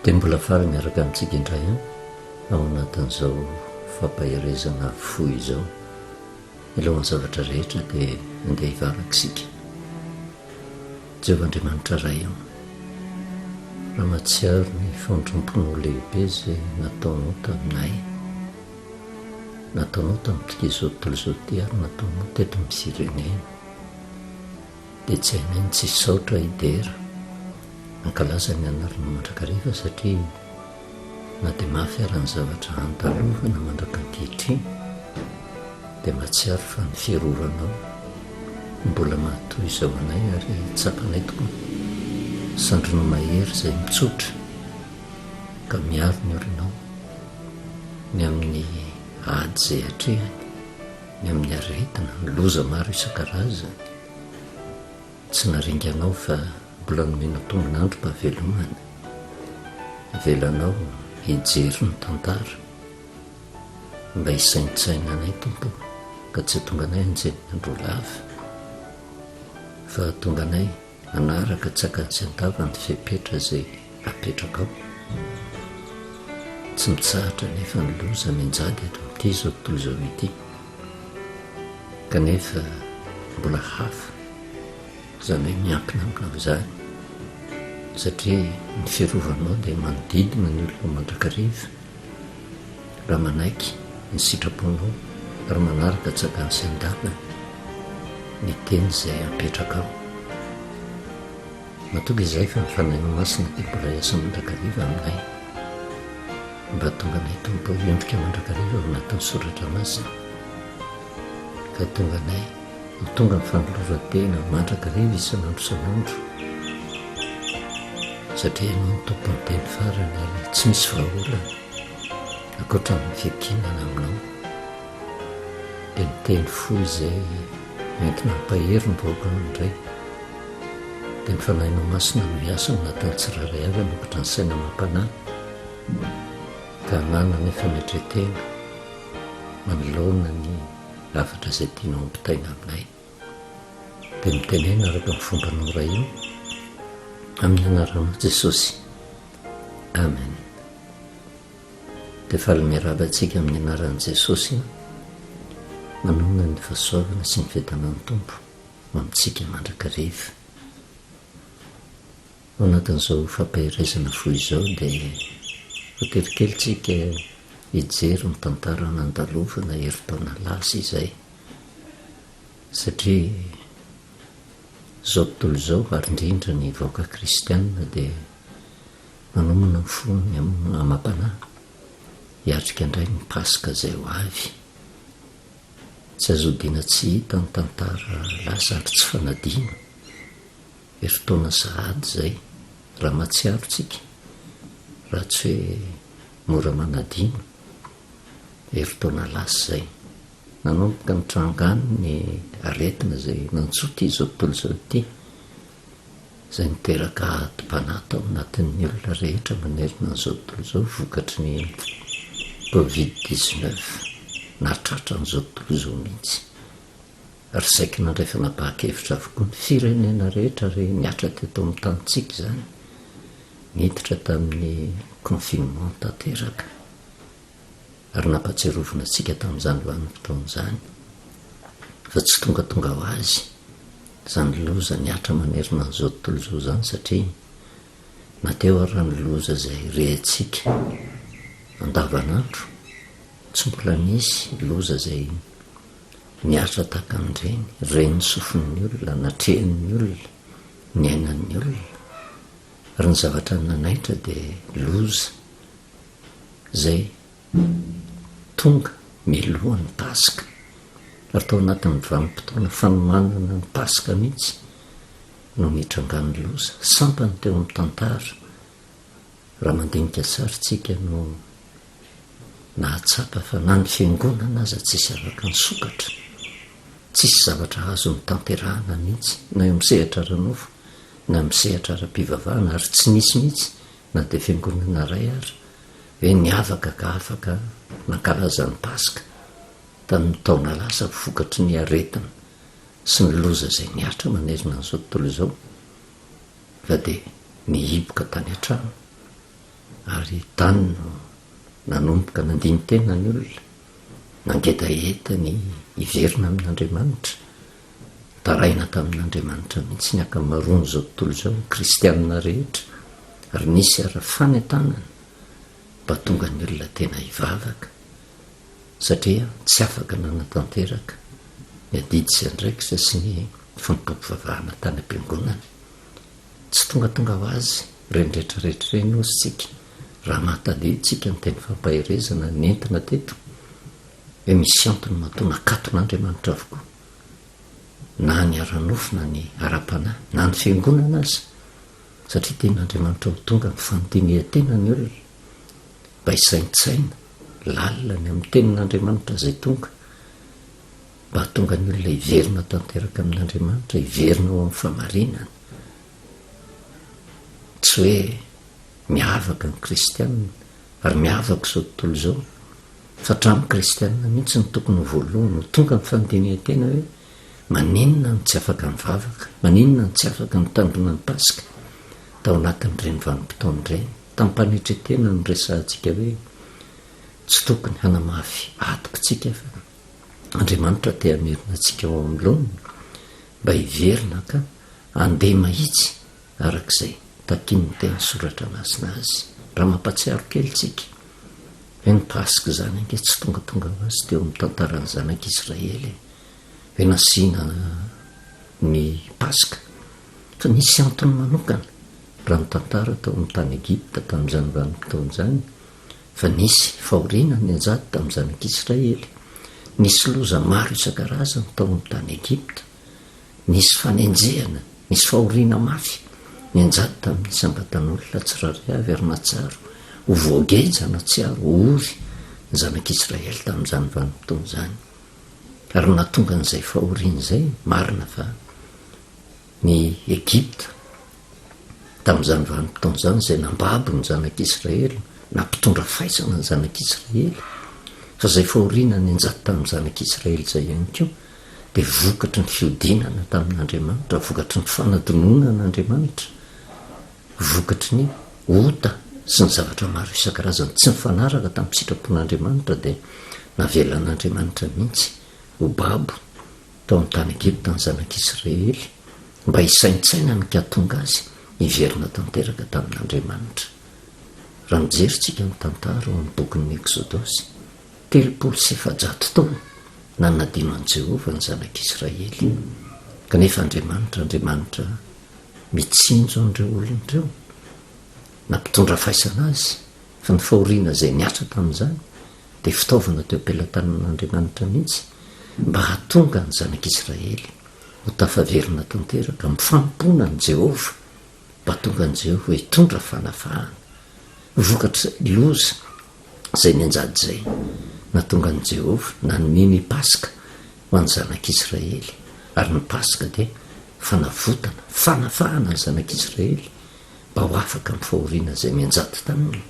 Dia mbola faly miaraka amintsika indray an, ao anatin'izao fampaherezana fo izao. Mialohan'ny zavatra rehetra dia andeha hivavaka isika. Jehovah Andriamanitra Ray ô, raha mahatsiaro ny famindramponao lehibe izay nataonao taminay, nataonao tamintsika izao tontolo izao ity ary nataonao teto amin'ny firenena, dia tsy hainay ny tsy hisaotra hidera, hankalaza ny anaranao mandrakariva satria na dia mafy ara ny zavatra andalovana mandrak'ankehitriny dia mahatsiaro fa ny fiarovanao no mbola mahatoy izao anay ary tsapanay tokoa sandrinao mahery izay mitsotra ka miaro ny olonao ny amin'ny ady izay atrehany ny amin'ny aretina, ny loza maro isan-karazany. Tsy naringanao fa mbola nomena tombon'andro mba velomana. Avelanao hijery ny tantara mba hisaintsaina anay Tompo ka tsy hahatonga anay hanjeny andro lava fa hahatonga anay hanaraka tsy ankany sy an-dava ny fepetra izay apetrakao. Tsy mitsahatra anefa ny loza mianjady eto amin'ity izao tontolo izao ity. Kanefa mbola hafa izany hoe miankina aminao izany satria ny fiarovanao dia manodidina ny olona mandrakariva raha manaiky ny sitraponao ary manaraka tsakany sy an-dalana ny teny izay apetrakao. Matoky izahay fa ny Fanahinao Masina dia mbola hiasa mandrakariva aminay mba hahatonga anay Tompo hiondrika mandrakariva ao anatin'ny Soratra Masina ka hahatonga anay ho tonga amin'ny fanoloran-tena mandrakariva isan'andro isan'andro satria Ianao no Tompon'ny teny farany ary tsy misy vahaolana ankoatra ny fiankinana Aminao dia ny teny fohy izay entina hampahery ny vahoakanao indray. Dia ny Fanahinao Masina no hiasa ao anatin'ny tsirairay avy hanokatra ny saina amam-panahy ka hananana ny fanetren-tena manoloana ny hafatra izay tianao hampitaina aminay. Dia mitenena araka ny fombanao Ray o, amin'ny anaranao Jesosy. Amen. Dia faly miarahaba antsika amin'ny anaran'i Jesosy manonona ny fahasoavana sy ny fiadanan'ny Tompo. ho amintsika mandrakariva. Ao anatin'izao fampaherezana fohy izao dia voatery kely tsika hijery ny tantara nandalovana herintaona lasa izay satria izao tontolo izao ary indrindra ny vahoaka kristianina dia manomana ny fony amam-panahy hiatrika indray ny Paska izay ho avy. Tsy azo odiana tsy hita ny tantara lasa ary tsy fanadino. Herintaona sahady izay, raha mahatsiaro tsika, raha tsy hoe mora manadino, herintaona lasa izay. Nanomboka nitranga any ny aretina izay nantsoa ity izao tontolo izao ity. izay niteraka adim-panahy tao anatin'ny olona rehetra manerana an'izao tontolo izao vokatry ny Covid 19 nahatratra an'izao tontolo izao mihitsy ary saiky nandray fanapahan-kevitra avokoa ny firenena rehetra ary nihatra teto amin'ny tanintsika izany niditra tamin'ny confinement tanteraka ary nampahatsiarovina antsika tamin'izany vanim-potoana izany fa tsy tongatonga ho azy izany loza nihatra manerana an'izao tontolo izao izany satria na teo ara ny loza izay rehantsika andavanandro, tsy mbola nisy loza izay nihatra tahaka an'ireny, ren'ny sofin'ny olona, natrehin'ny olona, niainan'ny olona. Ary ny zavatra nanaitra dia loza izay tonga mialoha ny Paska, ary tao anatin'ny vanim-potoana fanomanana ny Paska mihitsy no nitrangan'ny loza. Sampany teo amin'ny tantara, raha mandinika tsara isika no nahatsapa fa na ny fiangonana aza tsisy afaka nisokatra, tsisy zavatra azo notanterahana mihitsy na eo amin'ny sehatra ara-nofo na amin'ny sehatra ara-pivavahana ary tsy nisy mihitsy na dia fiangonana iray ary hoe niavaka ka afaka nankalaza ny Paska tamin'ny taona lasa vokatry ny aretina sy ny loza izay nihatra manerana an'izao tontolo izao fa dia nihiboka tany an-trano. Ary tany no nanomboka nandini-tena ny olona, nangetaheta ny hiverina amin'Andriamanitra. Nitaraina tamin'Andriamanitra mihitsy ny ankamaroan'izao tontolo izao, ny kristianina rehetra, ary nisy ara fanentanana mba hahatonga ny olona tena hivavaka, satria tsy afaka nanatanteraka ny adidy sy andraikitra sy ny fanompoam-pivavahana tany am-piangonana. Tsy tongatonga ho azy ireny rehetrarehetra ireny hozy tsika, raha mahatadidy tsika ny teny fampaherezana nentina teto, hoe misy antony matoa nakaton'Andriamanitra avokoa na ny ara-nofo na ny ara-panahy na ny fiangonana aza, satria tian'Andriamanitra ho tonga amin'ny fandinihan-tena ny olona mba hisaintsaina lalina ny amin'ny tenin'Andriamanitra izay tonga mba hahatonga ny olona hiverina tanteraka amin'Andriamanitra, hiverina ao amin'ny famarinana. Tsy hoe miavaka ny kristianina ary miavaka izao tontolo izao fa hatramin'ny kristianina mihitsy no tokony ho voalohany ho tonga amin'ny fandinihan-tena hoe maninona no tsy afaka mivavaka, maninona no tsy afaka mitandrina ny Paska tao anatin'ireny vanim-potoana ireny. Tamim-panetren-tena no resahantsika hoe tsy tokony hanamafy atoka isika fa Andriamanitra te hamerina antsika ao amin'ny laoniny mba hiverina ka handeha mahitsy araka izay takian'ny teny soratra masina azy. Raha mampahatsiaro kely tsika hoe ny Paska izany ange tsy tongatonga ho azy teo amin'ny tantaran'ny zanak'Israely e, hoe nasiana ny Paska fa nisy antony manokana raha ny tantara tao amin'ny tany Egypta tamin'izany vanim-potoana izany fa nisy fahoriana nianjady tamin'ny zanak'Israely, nisy loza maro isan-karazany tao amin'ny tany Egypta. Nisy fanenjehana, nisy fahoriana mafy nianjady tamin'ny isam-batan'olona tsirairay avy ary nahatsiaro ho voageja, nahatsiaro ho ory ny zanak'Israely tamin'izany vanim-potoana izany. Ary nahatonga an'izay fahoriana izay, marina fa ny Egypta tamin'izany vanim-potoana izany izay nambabo ny zanak'Israely, nampitondra faisana ny zanak'Israely, fa izay fahoriana nianjady tamin'ny zanak'Israely izay ihany koa dia vokatry ny fiodinana tamin'Andriamanitra, vokatry ny fanadinoana an'Andriamanitra, vokatry ny ota sy ny zavatra maro isan-karazany tsy nifanaraka tamin'ny sitrapon'Andriamanitra dia navelan'Andriamanitra mihitsy ho babo tao amin'ny tany Egypta ny zanak'Israely mba hisaintsaina ny kahatonga azy hiverina tanteraka tamin'Andriamanitra. Raha mijery tsika ny tantara ao amin'ny bokin'ny Eksodosy, 430 taona nanadino an'i Jehovah ny zanak'Israely. Kanefa Andriamanitra, Andriamanitra mitsinjo an'ireo olona ireo, nampitondra faisana azy, fa ny fahoriana izay nihatra tamin'izany dia fitaovana teo am-pelatanan'Andriamanitra mihitsy mba hahatonga ny zanak'Israely ho tafaverina tanteraka amin'ny fanompoana an'i Jehovah, mba hahatonga an'i Jehovah hitondra fanafahana. Vokatr'izay loza izay nianjady izay, nahatonga an'i Jehovah nanome ny Paska ho an'ny zanak'Israely, ary ny Paska dia fanavotana, fanafahana ny zanak'Israely mba ho afaka amin'ny fahoriana izay mianjady taminy,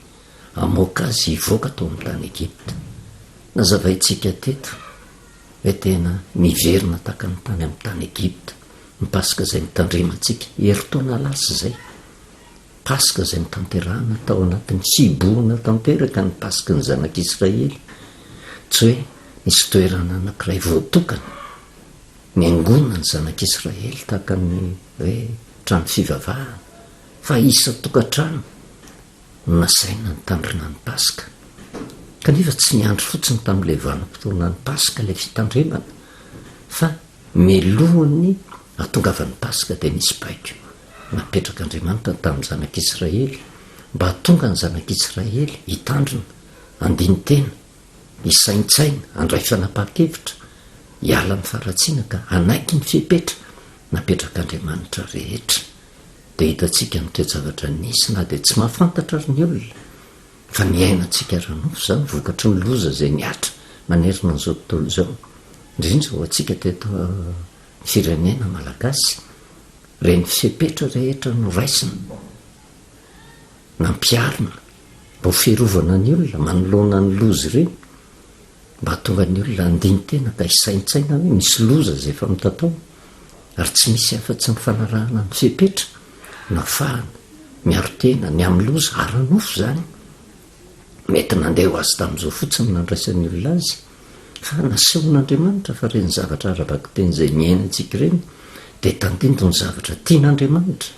hamoaka azy hivoaka tao amin'ny tany Egypta. Nazavaintsika teto hoe tena niverina tahaka ny tany amin'ny tany Egypta ny Paska izay notandremantsika herintaona lasa izay. Paska izay notanterahana tao anatin'ny fihibohana tanteraka ny Paska ny Zanak'Israely. Tsy hoe nisy toerana anankiray voatokana niangonana ny Zanak'Israely tahaka ny hoe trano fivavahana, fa isan-tokantrano no nasaina nitandrina ny Paska. Kanefa tsy niandry fotsiny tamin'ilay vanim-potoanan'ny Paska ilay fitandremana, fa mialohan'ny hahatongavan'ny Paska dia nisy baiko napetrak'Andriamanitra tamin'ny zanak'Israely mba hahatonga ny zanak'Israely hitandrina, handini-tena, hisaintsaina, handray fanapahan-kevitra, hiala amin'ny faharatsiana ka hanaiky ny fepetra napetrak'Andriamanitra rehetra. Dia hitantsika ny toe-javatra nisy na dia tsy mahafantatra ary ny olona fa niainantsika ara-nofo izany vokatry ny loza izay nihatra manerana an'izao tontolo izao, indrindra ho antsika teto firenena malagasy. Ireny fepetra rehetra noraisina, nampiharina mba ho fiarovana ny olona manoloana ny loza ireny, mba hahatonga ny olona handini-tena ka hisaintsaina hoe misy loza izay efa mitatao ary tsy misy afa-tsy ny fanarahana ny fepetra no ahafahana miaro tena ny amin'ny loza ara-nofo izany. Mety nandeha ho azy tamin'izao fotsiny no nandraisan'ny olona azy, fa nasehon'Andriamanitra fa ireny zavatra ara-bakiteny izay niainantsika ireny dia tandindon'ny zavatra tian'Andriamanitra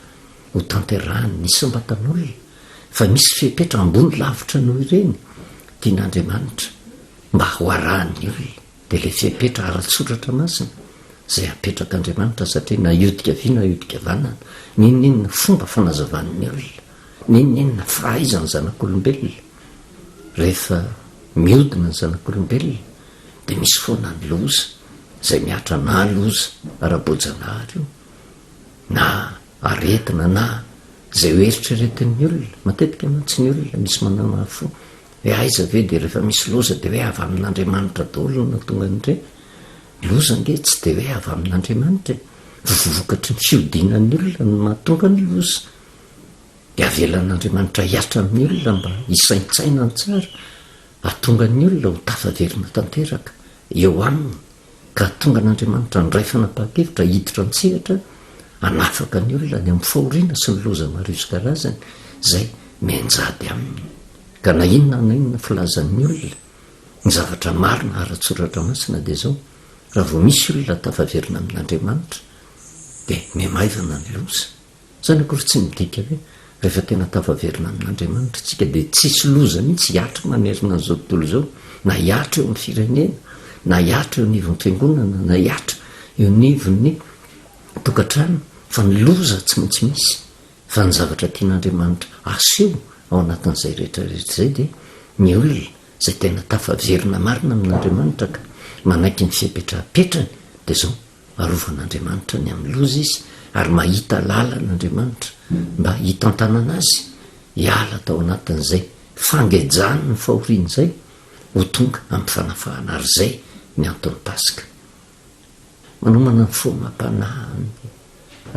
ho tanterahan'ny isam-batan'olona, fa misy fepetra ambony lavitra noho ireny tian'Andriamanitra mba ho arahan'ny olona, dia ilay fepetra ara-tsoratra masina izay apetrak'Andriamanitra satria na hiodika havia na hiodika havanana, n'inon'inona fomba fanazavan'ny olona. N'inon'inona fahaizan'ny zanak'olombelona, rehefa mihodina ny zanak'olombelona dia misy foana ny loza izay mihatra na loza ara-boajanahary io na aretina na izay ho eritreretin'ny olona. Matetika mantsy ny olona misy manana fo hoe aiza ve dia rehefa misy loza dia hoe avy amin'Andriamanitra daholo no nahatonga an'ireny. Loza ange tsy dia hoe avy amin'Andriamanitra e, vokatry ny fihodinan'ny olona no mahatonga ny loza. Dia avelan'Andriamanitra hihatra amin'ny olona mba hisaintsainany tsara, hahatonga ny olona ho tafaverina tanteraka eo aminy, ka hahatonga an'Andriamanitra handray fanapahan-kevitra hiditra an-tsehatra hanafaka ny olona any amin'ny fahoriana sy ny loza maro isan-karazany izay mianjady aminy. Ka na inona na inona filazan'ny olona, ny zavatra marina ara-tsoratra masina dia izao, raha vao misy olona tafaverina amin'Andriamanitra dia mihamaivana ny loza. Izany akory tsy midika hoe rehefa tena tafaverina amin'Andriamanitra isika dia tsy hisy loza mihitsy hihatra manerana an'izao tontolo izao, na hihatra eo amin'ny firenena, na hihatra eo anivon'ny fiangonana, na hihatra eo anivon'ny tokantrano, fa ny loza tsy maintsy misy. Fa ny zavatra tian'Andriamanitra aseho ao anatin'izay rehetra rehetra izay dia ny olona izay tena tafaverina marina amin'Andriamanitra ka manaiky ny fepetra apetrany dia izao, Arovan'Andriamanitra ny amin'ny loza izy ary mahita lalana Andriamanitra mba hitantanana azy hiala tao anatin'izay fangejany ny fahoriana izay ho tonga amin'ny fanafahana ary izay ny anton'ny Paska. Manomana ny fo amam-panahy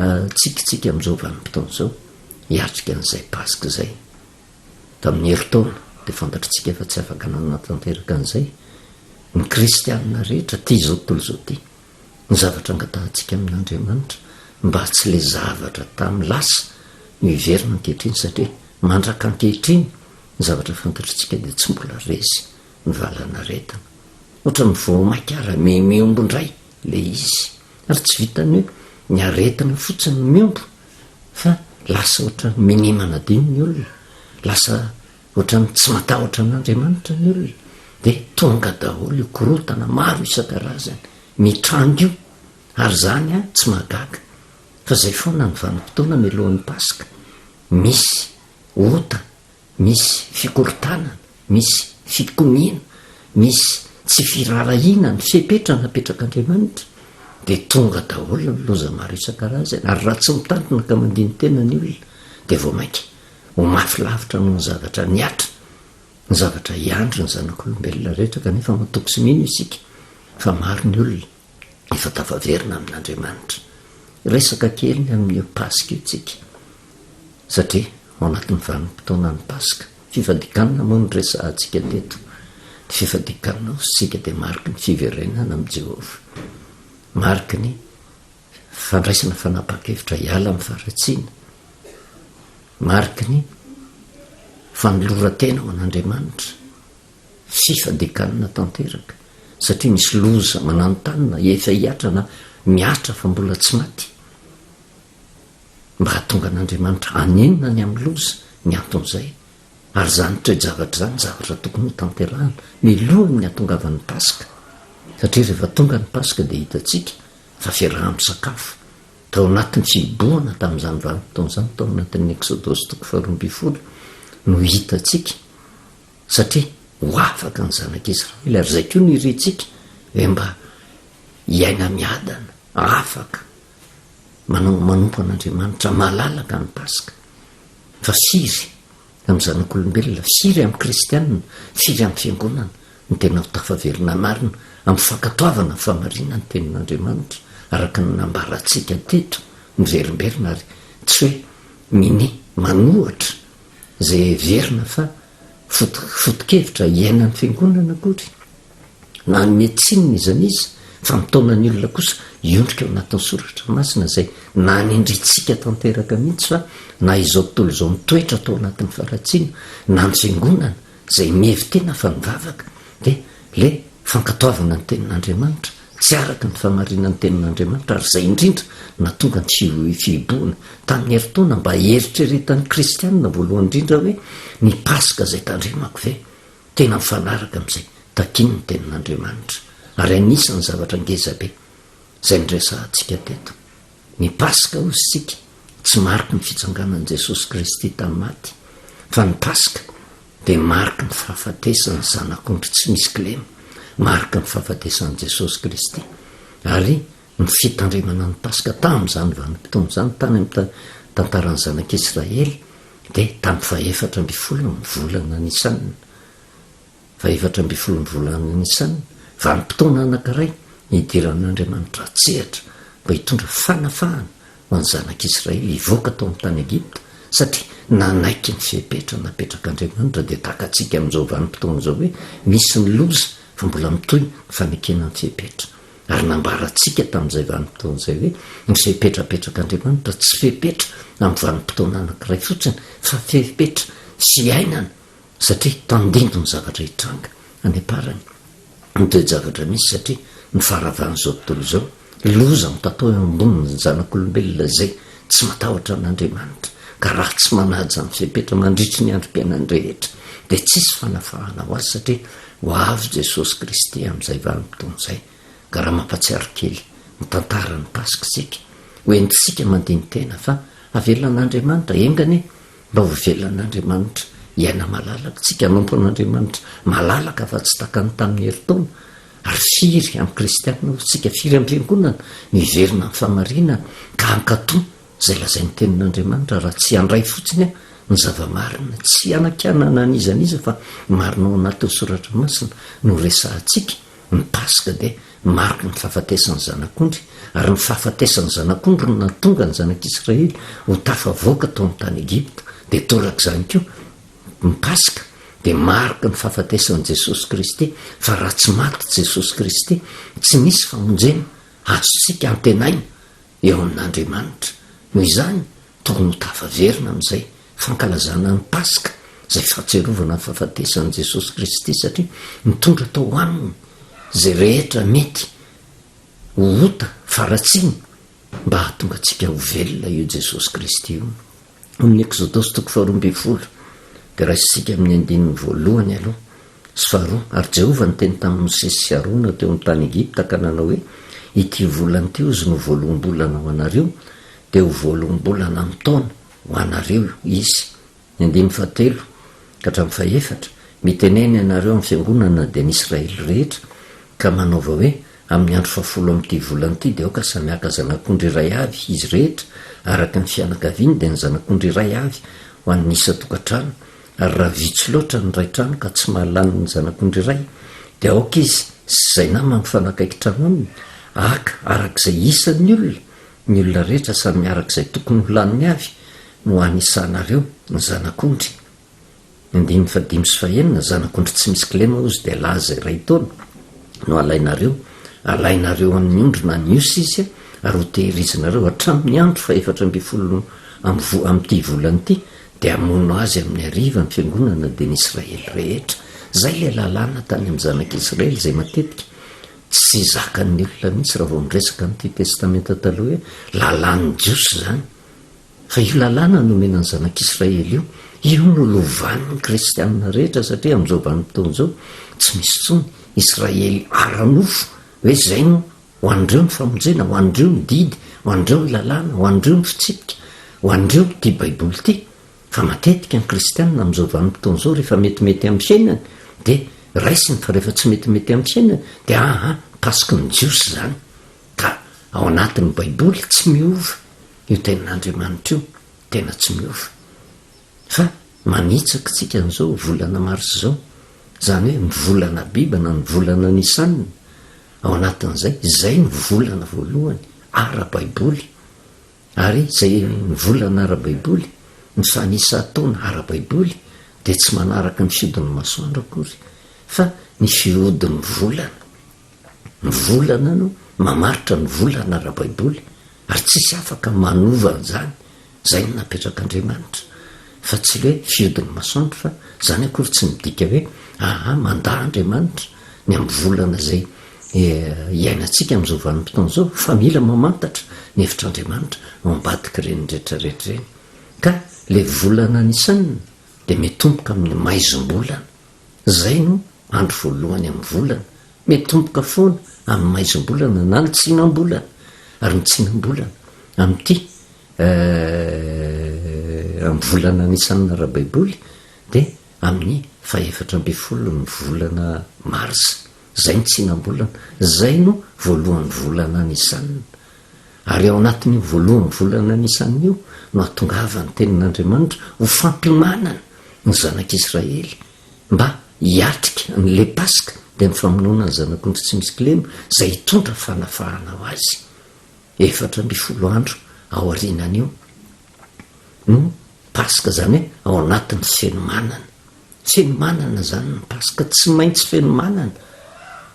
antsika amin'izao vanim-potoana izao hiatrika an'izay Paska izay. Tamin'ny herintaona dia fantatr'tsika fa tsy afaka nanatanteraka an'izay ny kristianina rehetra tia izao tontolo izao ity. Ny zavatra angatahantsika amin'Andriamanitra mba tsy ilay zavatra tamin'ny lasa no hiverina ankehitriny satria mandraka ankehitriny ny zavatra fantatr'tsika dia tsy mbola resy ny valanaretina. Ohatran'ny vao mainka ara mihombo indray ilay izy. Ary tsy vitan'ny hoe ny aretina fotsiny no mihombo fa lasa ohatran'ny minia manadino ny olona, lasa ohatran'ny tsy matahotra an'Andriamanitra ny olona, dia tonga daholo io korontana maro isan-karazany mitranga io, ary izany an tsy mahagaga fa izay foana ny vanim-potoana mialohan'ny Paska, misy ota Misy fikorontanana, misy fikomiana, misy tsy firaharahiana ny fepetra napetrak'Andriamanitra, dia tonga daholo ny loza maro isan-karazany, ary raha tsy mitandrina ka mandini-tena ny olona, dia vao mainka ho mafy lavitra noho ny zavatra nihatra, ny zavatra hiandry ny zanak'olombelona rehetra, kanefa matoky sy mino isika fa maro ny olona efa tafaverina amin'Andriamanitra. Hiresaka kely ny amin'io Paska io tsika, satria ao anatin'ny vanim-potoanan'ny Paska, fifadikanana moa no resahantsika teto. Ny fifadikanana hozy tsika dia mariky ny fiverenana amin'i Jehovah, mariky ny fandraisana fanapahan-kevitra hiala amin'ny faharatsiana, mariky ny fanoloran-tena ho an'Andriamanitra. Fifadikanana tanteraka satria misy loza mananontanona efa hihatra na mihatra fa mbola tsy maty. Mba hahatonga an'Andriamanitra hanenina ny amin'ny loza ny anton'izay. Ary izany toe-javatra izany zavatra tokony ho tanterahana milohan'ny hahatongavan'ny Paska. Satria rehefa tonga ny Paska dia hitantsika fa fiaraha-misakafo tao anatin'ny fihibohana tamin'izany vanim-potoana izany tao anatin'ny Eksodosy toko faharoambinifolo no hitantsika Satria ho afaka ny zanak'Israely, ary izay koa no irintsika, hoe mba hiaina miadana, afaka manao manompo an'Andriamanitra malalaka ny Paska. Fa firy amin'ny zanak'olombelona, firy amin'ny kristianina, firy amin'ny fiangonana no tena ho tafaverina marina amin'ny fankatoavana ny fahamarinan'ny tenin'Andriamanitra araka ny nambarantsika teto miverimberina ary tsy hoe minia manohatra izay heverina fa foto-kevitra iainan'ny Fiangonana akory, na hanome tsiny n'iza n'iza, fa mitaona ny olona kosa hiondrika ao anatin'ny Soratra Masina izay nanindrintsika tanteraka mihitsy fa na izao tontolo izao nitoetra tao anatin'ny faharatsiana, na ny Fiangonana. izay mihevi-tena fa mivavaka dia le fankatoavana ny tenin'Andriamanitra, tsy araka ny fahamarinan'ny tenin'Andriamanitra ary izay indrindra no nahatonga ny fihibohana tamin'ny herintaona mba hieritreretan'ny kristianina voalohany indrindra hoe ny paska izay tandremako ve tena mifanaraka amin'izay takian'ny tenin'Andriamanitra ary anisan'ny zavatra ngezabe izay niresahantsika teto. Ny Paska, hoy isika, tsy mariky ny fitsanganan'i Jesosy Kristy tamin'ny maty, fa ny Paska dia mariky ny fahafatesan'ny Zanak'ondry tsy misy kilema, mariky ny fahafatesan'i Jesosy Kristy. Ary ny fitandremana ny Paska tamin'izany vanim-potoana izany, tany amin'ny tantaran'ny Zanak'Israely, dia tamin'ny fahefatra ambin'ny folon'ny volana Nisana. Fahefatra ambin'ny folon'ny volana Nisan, vanim-potoana anankiray nidiran'Andriamanitra an-tsehatra mba hitondra fanafahana ho an'ny zanak'Israely hivoaka tao amin'ny tany Egypta, satria nanaiky ny fepetra napetrak'Andriamanitra, dia takatsika amin'izao vanim-potoana izao hoe misy ny loza fa mbola mitohy ny fanekena ny fepetra. Ary nambarantsika tamin'izay vanim-potoana izay hoe ny fepetra apetrak'Andriamanitra tsy fepetra amin'ny vanim-potoana anankiray fotsiny fa fepetra fiainana satria tandinto ny zavatra hitranga any am-parany, ny toe-javatra misy satria ny faharavan'izao tontolo izao, loza mitatao eo ambonin'ny zanak'olombelona izay tsy matahotra an'Andriamanitra, ka raha tsy manaja ny fepetra mandritry ny androm-piainany rehetra dia tsisy fanafahana ho azy satria ho avy Jesosy Kristy amin'izay vanim-potoana izay, ka raha mampatsiaro kely ny tantaran'ny Paska isika, ho entintsika mandini-tena fa avelan'Andriamanitra, enga anie Mba ho velan'Andriamanitra hiaina malalaka tsika, hanompo an'Andriamanitra malalaka fa tsy tahaka ny tamin'ny herintaona. Ary firy amin'ny kristiana hoy tsika, firy amin'ny fiangonana no hiverina amin'ny fahamarinana ka hankatò izay lazain'ny tenin'Andriamanitra raha tsy handray fotsiny ny zava-marina, tsy hanakianana an'iza n'iza fa marina ao anatin'ny soratra masina no resahantsika. Ny Paska dia mariky ny fahafatesan'ny Zanak'ondry, ary ny fahafatesan'ny Zanak'ondry no nahatonga ny Zanak'Israely ho tafavoaka tao amin'ny tany Egypta, dia torak'izany koa, ny Paska dia mariky ny fahafatesan'i Jesosy Kristy, fa raha tsy maty Jesosy Kristy, tsy misy famonjena azontsika antenaina eo amin'Andriamanitra. Noho izany, tokony ho tafaverina amin'izay fankalazana ny Paska, izay fahatsiarovana ny fahafatesan'i Jesosy Kristy, satria nitondra tao aminy izay rehetra mety ho ota faratsiana mba hahatonga antsika ho velona io Jesosy Kristy io. Amin'ny Eksodosy toko faharoa ambin'ny folo, dia raisintsika amin'ny andininy voalohany aloha sy faharoa, Ary Jehovah niteny tamin'i Mosesy sy Arona teo amin'ny tany Egypta ka nanao hoe, Ity volana ity hozy no voaloham-bolana ho anareo, dia ho voaloham-bolana amin'ny taona ho anareo izy. Ny andininy fahatelo ka hatramin'ny fahefatra, Mitenena ianareo amin'ny fiangonana, dia ny Israely rehetra, ka manaova hoe, Amin'ny andro fahafolo amin'ity volana ity dia aoka samy haka zanak'ondry iray avy izy rehetra, araka ny fianakaviany, dia ny zanak'ondry iray avy ho an'ny isan-tokantrano, ary raha vitsy loatra ny iray trano ka tsy mahalany ny zanak'ondry iray, dia aoka izy sy izay namany mifanakaiky trano aminy haka araka izay isan'ny olona, ny olona rehetra samy araka izay tokony ho laniny avy no hanisanareo ny zanak'ondry. Ny andininy fahadimy sy fahenina, Zanak'ondry tsy misy kilema hozy dia laza iray taona no alainareo, alainareo amin'ny ondry na ny osy izy ary ho tehirizinareo hatramin'ny andro fahefatra ambin'ny folo amin'ny vo amin'ity volana ity, dia hamono azy amin'ny hariva ny fiangonana dia ny Israely rehetra. Izay ilay lalàna tany amin'ny zanak'Israely izay matetika tsy zakan'ny olona mihitsy raha vao miresaka amin'ity Testamenta Taloha hoe lalàn'ny Jiosy izany. Fa io lalàna nomena ny zanak'Israely io, io no lovan'ny kristianina rehetra satria amin'izao vanim-potoana izao tsy misy intsony Israely ara-nofo hoe izay no ho an'ireo ny famonjena, ho an'ireo ny didy, ho an'ireo ny lalàna, ho an'ireo ny fitsipika, ho an'ireo ity Baiboly ity. Fa matetika ny kristianina amin'izao vanim-potoana izao rehefa metimety amin'ny fiainany dia raisiny fa rehefa tsy metimety amin'ny fiainany dia aa pasiky ny Jiosy izany. Ka ao anatin'ny Baiboly tsy miova io tenin'Andriamanitra io, tena tsy miova. Fa manitsaka tsika an'izao volana mars izao, izany hoe ny volana Abiba na ny volana Nisan, ao anatin'izay, izay no volana voalohany ara-baiboly, ary izay ny volana ara-baiboly, ny fanisan-taona ara-baiboly dia tsy manaraka ny fihodin'ny masoandro akory, fa ny fihodin'ny volana. Ny volana no mamaritra ny volana ara-baiboly ary tsisy afaka manova an'izany, izay no napetrak'Andriamanitra fa tsy le fihodin'ny masoandro fa Izany akory tsy midika hoe aa mandà Andriamanitra ny amin'ny volana izay iainantsika amin'izao vanim-potoana izao fa mila mamantatra ny hevitr'Andriamanitra ao ambadik'ireny rehetra rehetra ireny. Ka ilay volana Nisan dia mitomboka amin'ny maizim-bolana. Izay no andro voalohany amin'ny volana. Mitomboka foana amin'ny maizim-bolana na ny tsinam-bolana. Ary ny tsinam-bolana amin'ity amin'ny volana Nisan ara-baiboly dia amin'ny fahefatra ambin'ny ny volana marsa. Izay ny tsinam-bolana. Izay no voalohan'ny volana Nisan. Ary ao anatin'io voalohan'ny volana Nisan io no hahatongavan'ny tenin'Andriamanitra ho fampiomanana ny zanak'Israely mba hiatrika an'ilay Paska, dia ny famonoana ny zanak'ondry tsy misy kilema, izay hitondra fanafahana ho azy. 14 andro aorianan'io no Paska, izany hoe ao anatin'ny fenomanana. Fenomanana izany ny Paska, tsy maintsy fenomanana,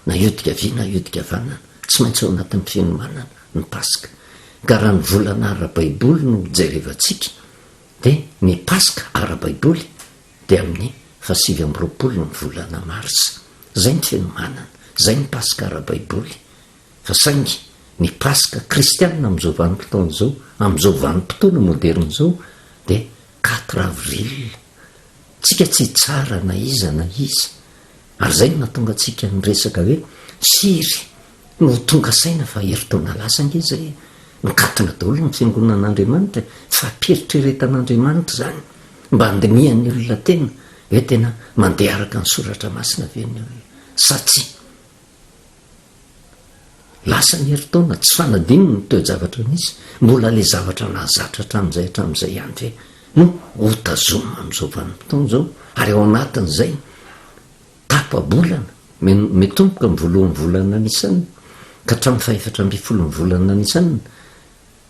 na hiodika havia na hiodika havanana, tsy maintsy ao anatin'ny fenomanana ny Paska. Ka raha ny volana ara-baiboly no jerevantsika, dia ny Paska ara-baiboly dia amin'ny faha 29 ny volana marsa. Izay ny fenomanana, izay ny Paska ara-baiboly. Fa saingy ny Paska kristianina amin'izao vanim-potoana izao, amin'izao vanim-potoana moderina izao dia quatre avril. Tsika tsy hitsara na iza na iza. Ary izay no nahatonga antsika niresaka hoe firy no ho tonga saina fa herintaona lasa ange izay e. Nikatona daholo ny fiangonan'Andriamanitra e. Fampieritreretan'Andriamanitra izany mba handinihan'ny olona tena hoe tena mandeha araka ny soratra masina ve ny olona sa tsia. Lasa ny herintaona, tsy fanadino ny toe-javatra nisy, mbola ilay zavatra nahazatra hatramin'izay hatramin'izay ihany ve no ho tazomina amin'izao vanim-potoana izao? Ary ao anatin'izay tapa-bolana, mitomboka ny voalohan'ny volana Nisan ka hatramin'ny fahefatra ambin'ny folon'ny volana Nisan,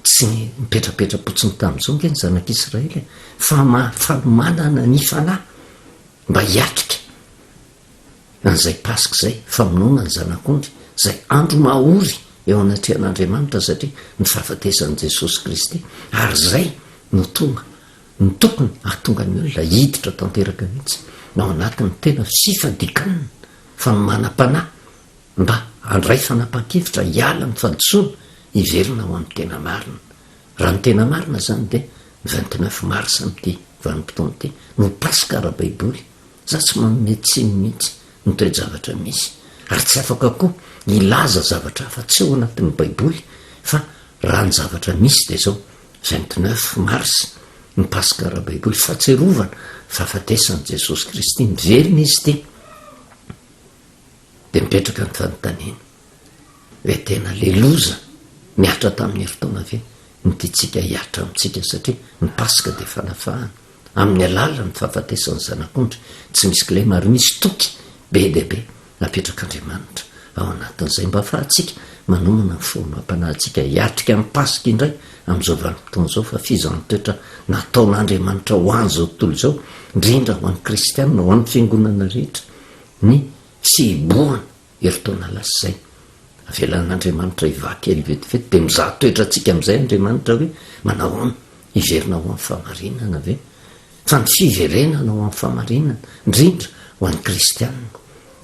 tsy nipetrapetra-potsiny tamin'izao ange ny zanak'Israely e, fa fanomanana ny fanahy mba hiatrika an'izay Paska izay, famonoana ny Zanak'ondry, izay andro mahory eo anatrehan'Andriamanitra satria ny fahafatesan'i Jesosy Kristy, ary izay no tonga, no tokony hahatonga ny olona hiditra tanteraka mihitsy ao anatin'ny tena fifadikanana, fanomanam-panahy mba handray fanapahan-kevitra hiala amin'ny fahadisoana, hiverina ho amin'ny tena marina. Raha ny tena marina izany dia ny 29 mars amin'ity vanim-potoana ity no Paska ara-baiboly. Za tsy manome tsiny mihitsy ny toe-javatra misy, ary tsy afaka koa hilaza zavatra hafa tsy ao anatin'ny baiboly fa raha ny zavatra misy dia zao, 29 mars ny paska ara-baiboly, fahatsiarovana fahafatesan'i Jesosy Kristy, miverina izy ity, dia mipetraka ny fanontaniana hoe tena le loza mihatra tamin'ny herintaona ve no tiantsika hihatra amintsika satria ny paska dia fanafahana. Amin'ny alalan'ny fahafatesan'ny Zanak'ondry tsy misy kilema ary misy toky be dia be napetrak'Andriamanitra ao anatin'izay mba ahafahantsika manomana ny fo amam-panahintsika hiatrika ny Paska indray amin'izao vanim-potoana izao fa fizahàn-toetra nataon'Andriamanitra ho an'izao tontolo izao, indrindra ho an'ny kristiana, ho an'ny fiangonana rehetra ny fihibohana herintaona lasa izay. Avelan'Andriamanitra hivaha kely vetivety dia mizaha toetra antsika amin'izay Andriamanitra hoe manao ahoana? Hiverina ho amin'ny fahamarinana ve? Fa ny fiverenana ho amin'ny fahamarinana, indrindra ho an'ny kristiana,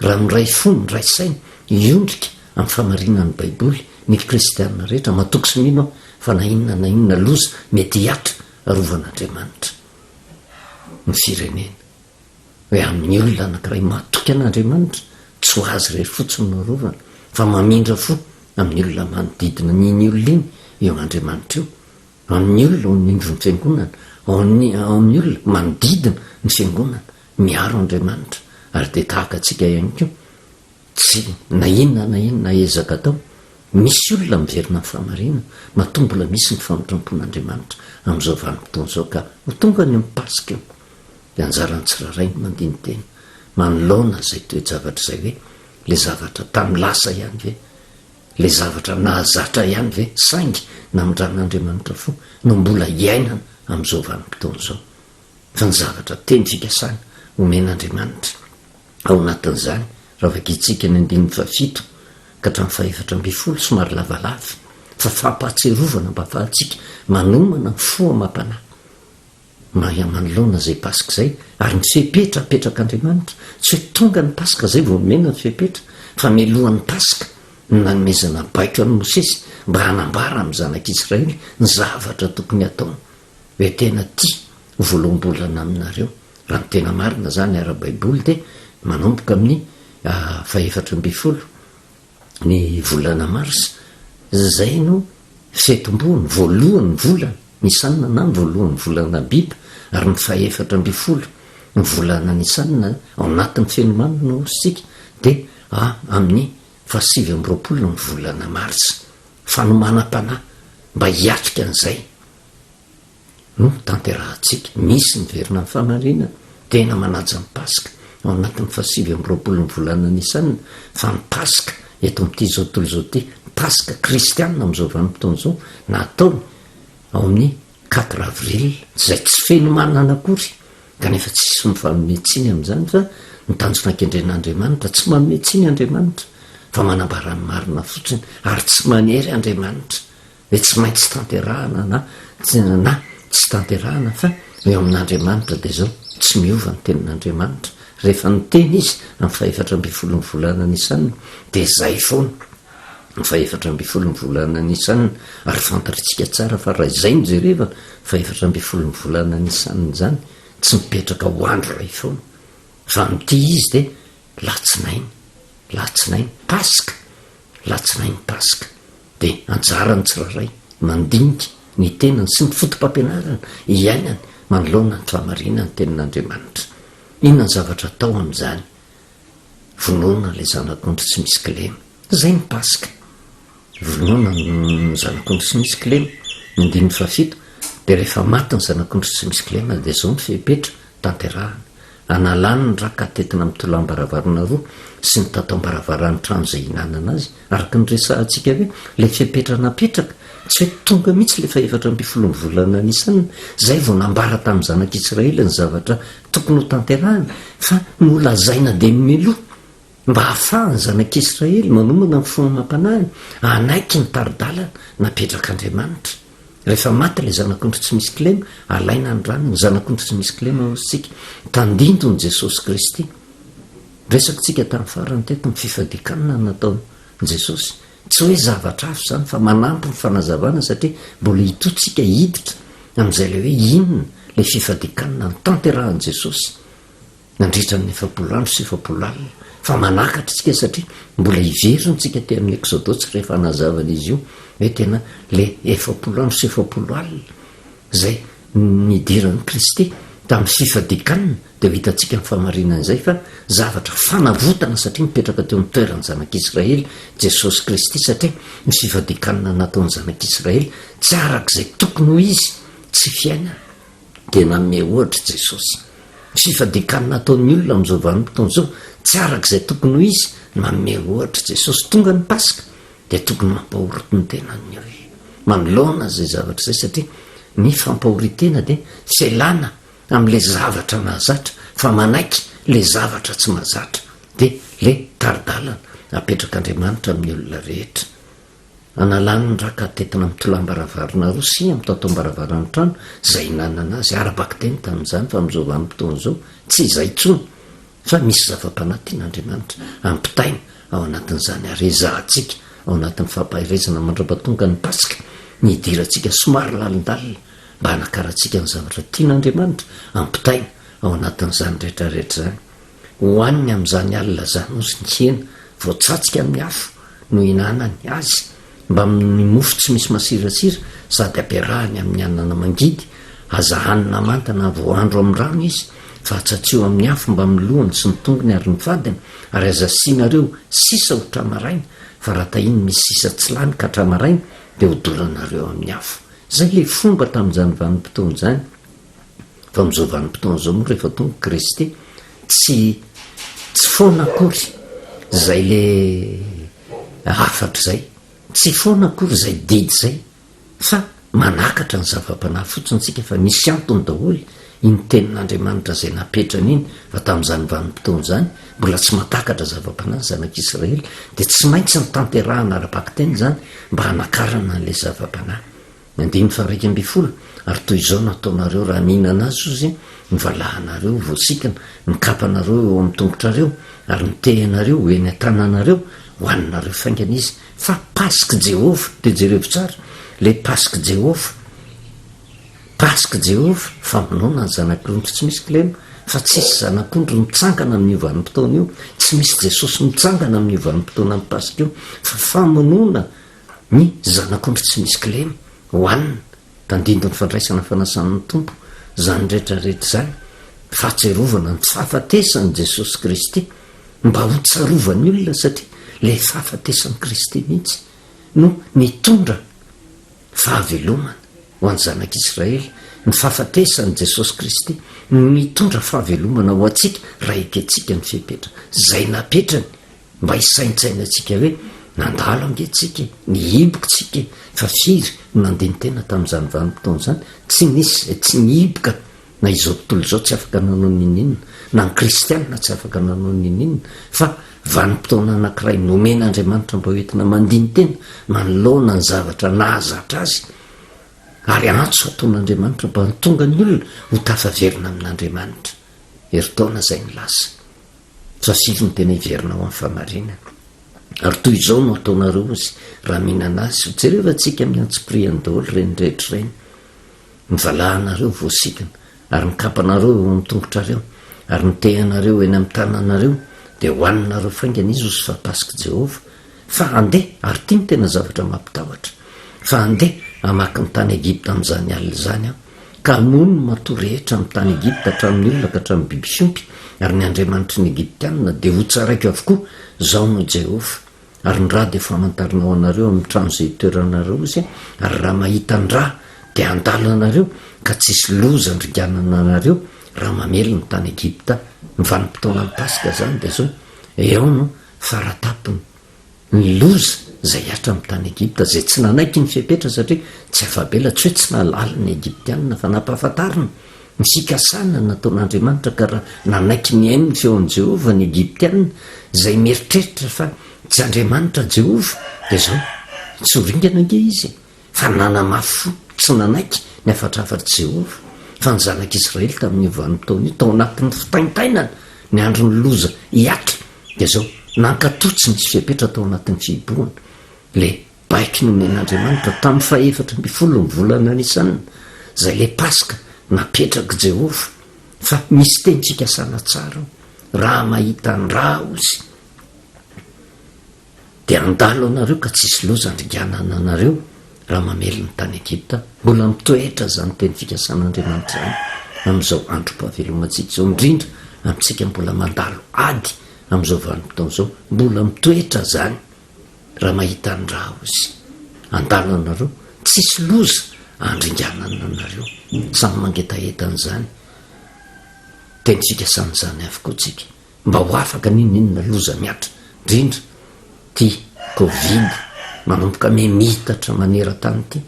raha miray fo, miray saina, hiondrika amin'ny fahamarinan'ny Baiboly ny kristiana rehetra, matoky sy mino aho fa na inona na inona loza mety hihatra, arovan'Andriamanitra ny firenena. Hoe amin'ny olona anankiray matoky an'Andriamanitra, tsy ho azy irery fotsiny no arovana, fa mamindra fo amin'ny olona manodidina an'iny olona iny io Andriamanitra io. Amin'ny olona ao anivon'ny fiangonana, ao amin'ny ao amin'ny olona manodidina ny fiangonana, miaro Andriamanitra. Ary dia tahaka antsika ihany koa, tsy na inona na inona ezaka atao, misy olona miverina amin'ny fahamarinana, matoa mbola misy ny famindrampon'Andriamanitra amin'izao vanim-potoana izao ka ho tonga any amin'ny Paska io. Dia anjaran'ny tsirairay ny mandini-tena manoloana izay toe-javatra izay hoe, ilay zavatra tamin'ny lasa ihany ve? Ilay zavatra nahazatra ihany ve saingy namindran'Andriamanitra fo no mbola iainana amin'izao vanim-potoana izao? Fa ny zavatra teny fikasana omen'Andriamanitra ao anatin'izany, raha vakintsika ny andininy fahafito ka hatramin'ny fahefatra ambin'ny folo, somary lavalava, fa fampahatsiarovana mba ahafahantsika manomana ny fo amam-panahy. Maria manoloana izay Paska izay, ary ny fepetra apetrak'Andriamanitra, tsy hoe tonga ny Paska izay vao omena ny fepetra, fa mialohan'ny Paska no nanomezana baiko an'i Mosesy mba hanambara amin'ny zanak'Israely ny zavatra tokony hataony, hoe tena tia ho voaloham-bolana aminareo. Raha ny tena marina izany ara-baiboly dia manomboka amin'ny fahefatra ambinifolo ny volana marsa, izay no fitomboany, voalohan'ny volana Nisana na ny voalohan'ny volana Abiba ary ny fahefatra ambinifolo ny volana Nisana ao anatin'ny fenomanana hoy isika dia a amin'ny fahasivy amby roapolo ny volana marsa. Fanomanam-panahy mba hiatrika an'izay. no tanterahantsika. Misy miverina amin'ny fahamarinana, tena manaja ny Paska ao anatin'ny fahasivy amby roapolo ny volana Nisana, fa ny Paska eto amin'ity izao tontolo izao ity, ny Paska kristiana amin'izao vanim-potoana izao, nataony ao amin'ny quatre avril, izay tsy fenomanana akory, kanefa tsisy mifanome tsiny amin'izany fa ny tanjona kendren'Andriamanitra, tsy manome tsiny Andriamanitra fa manambara ny marina fotsiny ary tsy manery Andriamanitra. hoe tsy maintsy tanterahana na na tsy tanterahana fa eo amin'Andriamanitra dia izao, tsy miova ny tenin'Andriamanitra, rehefa niteny Izy amin'ny fahefatra ambin'ny folon'ny volana Nisana dia izay foana ny fahefatra ambin'ny folon'ny volana Nisana, ary fantatritsika tsara fa raha izay no jerevana, fahefatra ambin'ny folon'ny volana Nisana izany tsy mipetraka ho andro iray foana, fa amin'ity izy dia latsinainy, latsinainy, Paska, latsinainy Paska. Dia anjaran'ny tsirairay mandinika ny tenany sy ny fotopampianarana iainany manoloana ny fahamarinan'ny Tenin'Andriamanitra. Inona ny zavatra atao amin'izany? Vonoina ilay zanak'ondry tsy misy kilema. Izay ny Paska. Vonoina ny zanak'ondry tsy misy kilema. Ny andininy fahafito, dia rehefa maty ny zanak'ondry tsy misy kilema dia izao ny fepetra tanterahana. Analany ny ra ka atetina amin'ny tolam-baravarana roa sy ny tataom-baravaran'ny trano izay ihinanana azy, araka ny resahantsika hoe ilay fepetra napetraka, tsy hoe tonga mihitsy ilay fahefatra ambin'ny folon'ny volana Nisana, izay vao nambara tamin'ny zanak'Israely ny zavatra tokony hotanterahina, fa nolazaina dia mialoha mba hahafahan'ny zanak'Israely manomana ny fo amam-panahiny hanaiky ny tari-dalana napetrak'Andriamanitra. Rehefa maty ilay zanak'ondry tsy misy kilema, alaina ny rany, ny zanak'ondry tsy misy kilema hozy tsika, tandindon'i Jesosy Kristy. Resakitsika tamin'ny farany teto ny fifadian-kanina nataon'i Jesosy. Tsy hoe zavatra hafa izany fa manampy ny fanazavana satria mbola hitotsika hiditra amin'izay ilay hoe inona ilay fifadian-kanina notanterahin'i Jesosy. nandritra ny 40 andro sy 40 alina, fa manakatra isika satria mbola hiverina isika aty amin'ny Eksodotsy rehefa hanazava an'izy io hoe tena le 40 andro sy 40 alina izay nidiran'i Kristy tamin'ny fifadian-kanina dia ho hitantsika ny fahamarinan'izay fa zavatra fanavotana satria mipetraka teo amin'ny toeran'ny zanak'Israely Jesosy Kristy satria ny fifadian-kanina nataon'ny zanak'Israely tsy araka izay tokony ho izy tsy fiainana dia nanome ohatra i Jesosy. Ny fifadian-kanina ataon'ny olona amin'izao vanim-potoana izao, tsy araka izay tokony ho izy, nanome ohatra i Jesosy. Tonga ny Paska, dia tokony mampahory ny tenany ny olona. Manoloana izay zavatra izay, satria ny fampahorian-tena dia fialana amin'ilay zavatra mahazatra, fa manaiky ilay zavatra tsy mahazatra. Dia ilay tari-dalana apetrak'Andriamanitra amin'ny olona rehetra. Analany ny ra ka atetina amin'ny tolam-baravarana roa sy amin'ny tataom-baravaran'ny trano izay hinanana azy. Ara-bakiteny tamin'izany fa amin'izao vanim-potoana izao tsy izay intsony fa misy zava-panahy tian'Andriamanitra hampitaina ao anatin'izany ary ezahantsika ao anatin'ny fampaherezana mandra-pahatonga ny Paska ny hidirantsika somary lalindalina mba hanakarantsika ny zavatra tian'Andriamanitra hampitaina ao anatin'izany rehetra rehetra izany. Hohaniny amin'izany alina izany ozy ny hena voatsatsika amin'ny afo no ihinanany azy, mbamin'ny mofo tsy misy masirasira sady ampiarahany amin'ny anana mangidy, aza hanina manta na voahandro amin'ny rano izy, fa atsatsiho amin'ny afo mbamin'ny lohany sy ny tongony ary ny fadiny, ary aza asianareo sisa ho tra-maraina, fa raha tahiny misy sisa tsy lany ka tra-maraina, dia hodoranareo amin'ny afo. Izay ilay fomba tamin'izany vanim-potoana izany. Fa amin'izao vanim-potoana izao moa rehefa tonga Kristy, tsy tsy foana akory izay le hafatra izay, tsy foana akory izay didy izay, fa manakatra ny zava-panahy fotsiny tsika fa misy antony daholo iny tenin'Andriamanitra izay napetrany iny, fa tamin'izany vanim-potoana izany mbola tsy matakatra zava-panahy ny zanak'Israely, dia tsy maintsy notanterahana ara-bakiteny izany mba hanakarana an'ilay zava-panahy. Ny andininy faha-11, Ary toy izao no hataonareo raha mihinana azy, hozy, ny valahanareo voasikina, ny kapanareo eo amin'ny tongotrareo, ary ny tehinareo ho eny an-tananareo, hohaninareo faingana izy. Fa Pask'i Jehovah, dia jerevo tsara, ilay Pask'i Jehovah, Pask'i Jehovah, famonoana ny zanak'ondry tsy misy kilema, fa tsisy zanak'ondry mitsangana amin'io vanim-potoana io, tsy misy Jesosy mitsangana amin'io vanim-potoanan'ny Paska io, fa famonoana ny zanak'ondry tsy misy kilema, hohanina, tandindon'ny fandraisana fanasan'ny Tompo, izany rehetra rehetra izany, fahatsiarovana ny fahafatesan'i Jesosy Kristy, mba ho tsarovan'ny olona satria ilay fahafatesan'i Kristy mihitsy no nitondra fahavelomana ho an'ny zanak'Israely, ny fahafatesan'i Jesosy Kristy no nitondra fahavelomana ho antsika raha ekentsika ny fepetra izay napetrany mba hisaintsainantsika hoe nandalo ange tsika e, nihiboka tsika e, fa firy no nandini-tena tamin'izany vanim-potoana izany, tsy nisy izay tsy nihiboka na izao tontolo izao tsy afaka nanao n'inon'inona, na ny kristianina tsy afaka nanao n'inon'inona, fa vanim-potoana anankiray nomen'Andriamanitra mba hoentina mandini-tena manoloana ny zavatra nahazatra azy, ary antso ataon'Andriamanitra mba hahatonga ny olona ho tafaverina amin'Andriamanitra. Herintaona izay ny lasa. Fa firy no tena hiverina ho amin'ny fahamarinana? Ary toy izao no ataonareo ozy, raha mihinana azy, jereo fa tsika amin'ny antsipiriany daholo ireny rehetra ireny. Ny valahanareo voasikina, ary ny kapanareo eo amin'ny tongotrareo, ary ny tehanareo eny amin'ny tananareo, dia hohaninareo faingana izy, hozy fa Pask'i Jehovah. Fa handeha, ary ity no tena zavatra mampitahotra, fa handeha hamaky ny tany Egypta amin'izany alina izany Aho, ka hamono ny matoa rehetra amin'ny tany Egypta, hatramin'ny olona ka hatramin'ny biby fiompy, ary ny andriamanitry ny Egyptiana dia hotsaraiko avokoa, Izaho no Jehovah. Ary ny ra dia famantarana ho anareo amin'ny trano izay itoeranareo izy, ary raha mahita ny ra dia handalo anareo, ka tsy hisy loza handringanana anareo raha mamely ny tany Egypta. Ny vanim-potoanan'ny Paska izany dia izao, eo no faratapony. Ny loza izay hihatra amin'ny tany Egypta, izay tsy nanaiky ny fepetra satria tsy afa-bela, tsy hoe tsy nahalala ny Egyptiana fa nampahafantarina ny fikasana nataon'Andriamanitra ka raha nanaiky nihaino ny feon'i Jehovah ny Egyptiana izay mieritreritra fa tsy Andriamanitra Jehovah dia izao, tsy ho ringana ange izy e! Fa nanamafy fo tsy nanaiky ny hafatrafatr'i Jehovah, fa ny zanak'Israely tamin'io vanim-potoana io, tao anatin'ny fitaintainana ny andron'ny loza hihatra, dia izao, nankatò tsy nisy fepetra tao anatin'ny fihibohana, ilay baiko nomen'Andriamanitra tamin'ny fahefatra ambin'ny folon'ny volana Nisana, izay ilay Paska napetrak'i Jehovah, fa misy teny fikasana tsara ao, Raha mahita ny ra ozy. Dia handalo anareo ka tsy hisy loza handringanana anareo raha mamely ny tany Egypta. Mbola mitoetra izany teny fikasan'Andriamanitra izany amin'izao androm-pahavelomantsika izao, indrindra amintsika mbola mandalo ady amin'izao vanim-potoana izao. Mbola mitoetra izany raha mahita ny ra ozy. Handalo anareo, tsy hisy loza handringanana anareo. Samy mangetaheta an'izany teny fikasana izany avokoa tsika. Mba ho afaka n'inon'inona loza mihatra, indrindra ity covid manomboka miha-miitatra maneran-tany ity,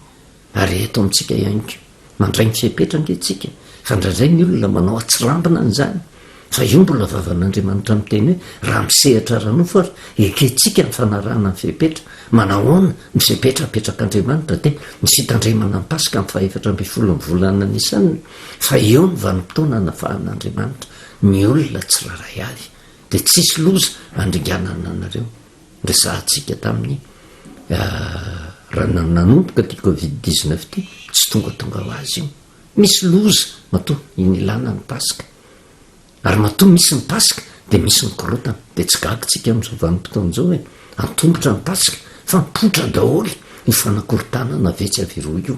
ary eto amintsika ihany koa. Mandray ny fepetra ange tsika, fa indraindray ny olona manao atsirambina an'izany, fa io mbola vavan'Andriamanitra miteny hoe raha misehatra ara-nofo ary ekentsika ny fanarahana ny fepetra, manahoana ny fepetra apetrak'Andriamanitra dia ny fitandremana ny Paska amin'ny fahefatra ambin'ny ny volana Nisana, fa eo ny vanim-potoana anafahan'Andriamanitra Ny olona tsirairay avy dia tsisy loza handringanana anareo. Resahantsika tamin'ny raha nanomboka ity covid 19 ity, tsy tongatonga ho azy io. Misy loza matoa nilana ny paska. Ary matoa misy ny paska dia misy ny korontana. Dia tsy gaga tsika amin'izao vanim-potoana izao hoe antomotra ny paska fa mipoitra daholo io fanakorontanana avy etsy avy eroa io.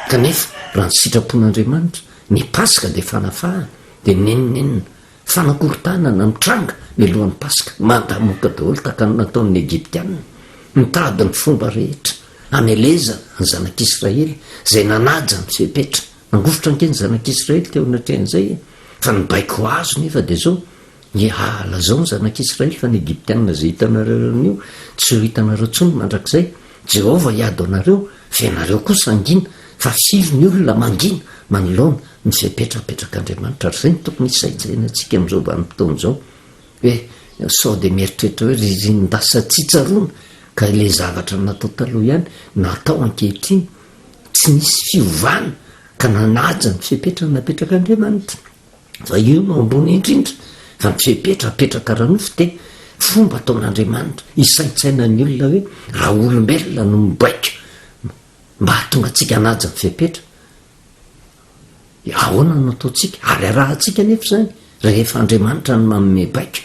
Kanefa raha ny sitrapon'Andriamanitra, ny paska dia fanafahana. Dia n'inon'inona fanakorontanana mitranga mialohan'ny Paska, mandamoka daholo tahaka ny nataon'ny Egyptiana, nitady ny fomba rehetra hamelezana ny zanak'Israely izay nanaja ny fepetra. Nangovitra ange ny zanak'Israely teo anatrehan'izay e! Fa ny baiko azo nefa dia izao, Hiaha, lazao ny zanak'Israely fa ny Egyptiana izay hitanareo anio tsy ho hitanareo intsony mandrakizay. Jehovah hiady ho anareo, fa ianareo kosa hangina. Fa firy ny olona mangina manoloana ny fepetra apetrak'Andriamanitra? Ary izay no tokony hisaintsainantsika amin'izao vanim-potoana izao, hoe sao dia mieritreritra hoe ririnin-dasa tsy tsaroana, ka ilay zavatra natao taloha ihany no atao ankehitriny. Tsy nisy fiovana ka nanaja ny fepetra napetrak'Andriamanitra. Fa io no ambony indrindra, fa ny fepetra apetraka ara-nofo dia fomba ataon'Andriamanitra hisaintsainan'ny olona hoe raha olombelona no mibaiko mba hahatonga antsika hanaja ny fepetra, ahoana no ataontsika? Ary arahantsika anefa izany rehefa Andriamanitra no manome baiko.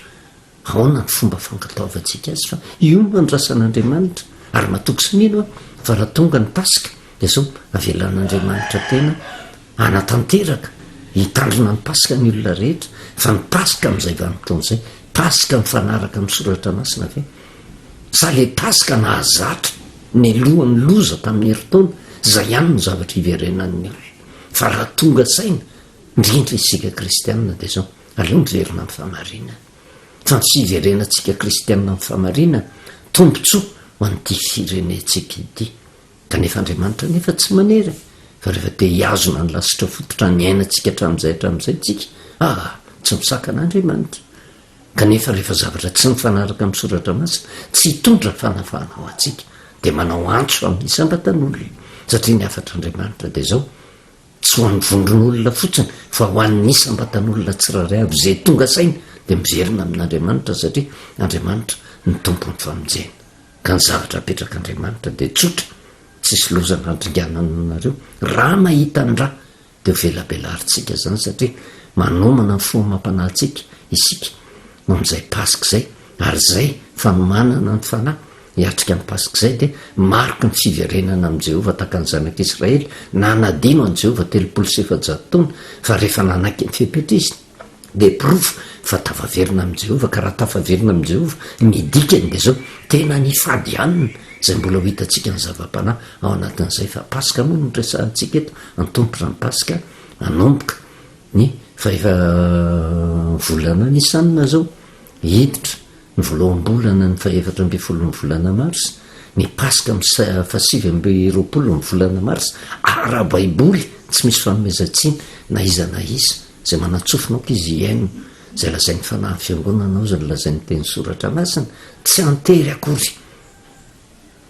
Ahoana ny fomba fankatoavantsika azy fa io no andrasan'Andriamanitra ary matoky sy mino aho fa raha tonga ny Paska dia zao avelan'Andriamanitra tena hanatanteraka hitandrina ny Paska ny olona rehetra fa ny Paska amin'izay vanim-potoana izay Paska mifanaraka amin'ny soratra masina ve sa le Paska nahazatra nialohan'ny loza tamin'ny herintaona izay ihany no zavatra iverenan'ny olona fa raha tonga saina indrindra isika kristianina dia zao Aleo miverina amin'ny fahamarinana. Fa ny fiverenantsika kristianina amin'ny fahamarinana, tombontsoa ho an'ity firenentsika ity. Kanefa Andriamanitra anefa tsy manery e! Fa rehefa te hihazona ny lasitra fototra niainantsika hatramin'izay hatramin'izay tsika, ah! tsy misakana Andriamanitra. Kanefa rehefa zavatra tsy mifanaraka amin'ny soratra masina, tsy hitondra fanafahana ho antsika, dia manao antso amin'ny isam-batan'olona. Satria ny hafatr'Andriamanitra dia izao, Tsy ho an'ny vondron'olona fotsiny fa ho an'ny isam-batan'olona tsirairay avy izay tonga saina dia miverina amin'Andriamanitra satria Andriamanitra no tompon'ny famonjena. Ka ny zavatra apetrak'Andriamanitra dia tsotra, tsisy loza nandringanana anareo. Raha mahita ny ra dia ho velabelarintsika izany satria manomana ny fo amam-panahintsika isika amin'izay Paska izay ary izay fanomanana ny fanahy Hiatrika ny Paska izay dia mariky ny fiverenana amin'i Jehovah tahaka ny zanak'Israely nanadino an'i Jehovah 430 taona, fa rehefa nanaiky ny fepetra izy dia porofo fa tafaverina amin'i Jehovah, ka raha tafaverina amin'i Jehovah ny dikany dia izao, tena nifady hanina izay mbola ho hitantsika ny zava-panahy ao anatin'izay, fa Paska moa no resahantsika eto, antomotra ny Paska, hanomboka ny fahefa volana Nisana izao, hiditra Ny voaloham-bolana ny fahefatra ambin'ny folon'ny volana marsa, ny Paska amin'ny fahasivy amby roapolo ny volana marsa, ara-baiboly, tsy misy fanomezan-tsiny na iza na iza, izay manan-tsofina aoka izy hihaino izay lazain'ny Fanahin'ny Fiangonana ao, izay nolazain'ny Teny Soratra Masina, tsy an-tery akory.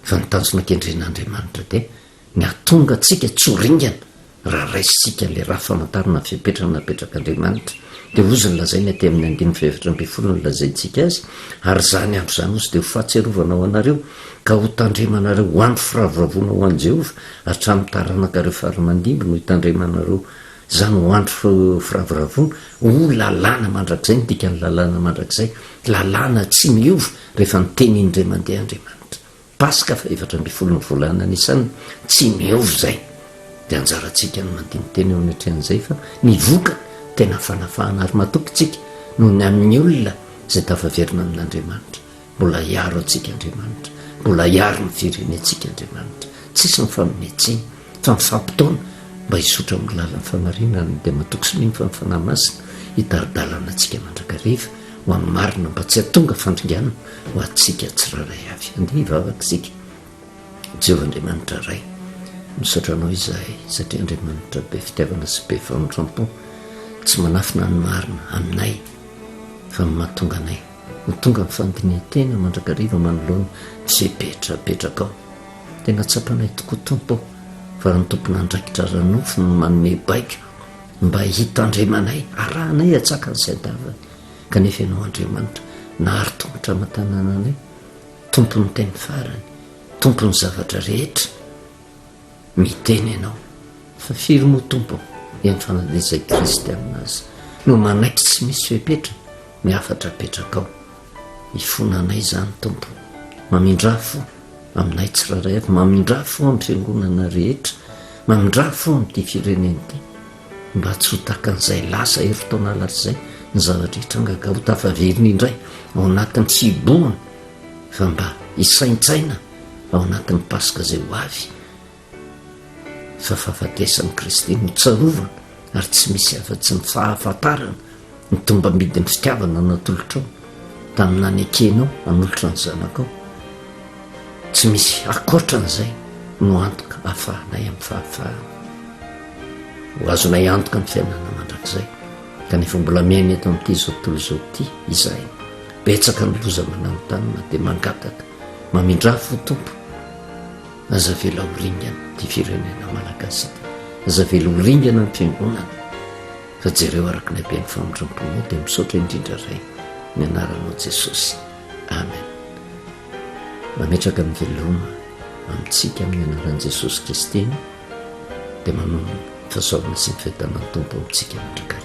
Fa ny tanjona kendren'Andriamanitra dia ny hahatonga antsika tsy ho ringana raha raisintsika ilay raha famantarana ny fepetra napetrak'Andriamanitra. Dia hozy ny lazainy aty amin'ny andininy fahefatra ambin'ny folo no lazaintsika azy, Ary izany andro izany hozy dia ho fahatsiarovana ho anareo, ka hotandremanareo ho andro firavoravoana ho an'i Jehovah, hatramin'ny taranakareo fara aman-dimby no hitandremanareo izany ho andro firavoravoana, ho lalàna mandrakizay, ny dikan'ny lalàna mandrakizay, lalàna tsy miova rehefa niteny indray mandeha Andriamanitra. Paska faha-14 ny volana Nisana, tsy miova izay. Dia anjarantsika ny mandini-tena eo anatrehan'izay fa ny vokany tena fanafahana ary matoky tsika noho ny amin'ny olona izay tafaverina amin'Andriamanitra. Mbola hiaro antsika Andriamanitra, mbola hiaro ny firenentsika Andriamanitra. Tsisy mifanome tsiny fa mifampitaona mba hizotra amin'ny lalan'ny fahamarinana dia matoky sy mino fa ny Fanahy Masina hitari-dalana antsika mandrakariva ho amin'ny marina mba tsy hahatonga fandringanana ho antsika tsirairay avy. Andeha hivavaka isika. Jehovah Andriamanitra Ray, misaotra Anao izahay satria Andriamanitra be fitiavana sy be famindram-po, tsy manafina ny marina aminay fa ny mahatonga anay ho tonga amin'ny fandinihan-tena mandrakariva manoloana ny fepetra apetrakao. Tena tsapanay tokoa Tompo ô fa raha ny tompon'andraikitra ara-nofo no manome baiko mba hitandremanay, arahanay atsakany sy andavany. Kanefa Ianao Andriamanitra nahary tongotra aman-tanana anay, Tompon'ny teny farany, Tompon'ny zavatra rehetra, miteny Ianao. Fa firy moa Tompo ô, eny fa na dia izay kristianina aza, no manaiky tsy misy fepetra ny hafatra apetrakao. Mifona anay izany Tompo. Mamindrà fo aminay tsirairay avy, mamindrà fo amin'ny fiangonana rehetra, mamindrà fo amin'ity firenena ity. Mba tsy ho takan'izay lasa herintaona lasa izay ny zavatra hitranga ka ho tafaverina indray ao anatin'ny fihibohana fa mba hisaintsaina ao anatin'ny Paska izay ho avy fa fahafatesan'i Kristy no tsarovana ary tsy misy afa-tsy ny fahafantarana ny tombambidin'ny fitiavana natolotrao tamin'ny nanekenao hanolotra ny zanakao. Tsy misy ankoatran'izay no antoka ahafahanay amin'ny fahafahana. Ho azonay antoka ny fiainana mandrakizay, kanefa mbola miaina eto amin'ity izao tontolo izao ity izahay. Betsaka ny loza mananontanona dia mangataka, mamindrà fo Tompo. Aza avela ho ringana ity firenena malagasy ity. Aza avela ho ringana ny fiangonana. Fa jereo araka ny haben'ny famindram-ponao dia misaotra indrindra Ray ny anaranao Jesosy. Amen. Mametraka ny veloma amintsika amin'ny anaran'i Jesosy Kristy dia manonona ny fahasoavana sy ny fiadanan'ny Tompo amintsika mandrakariva.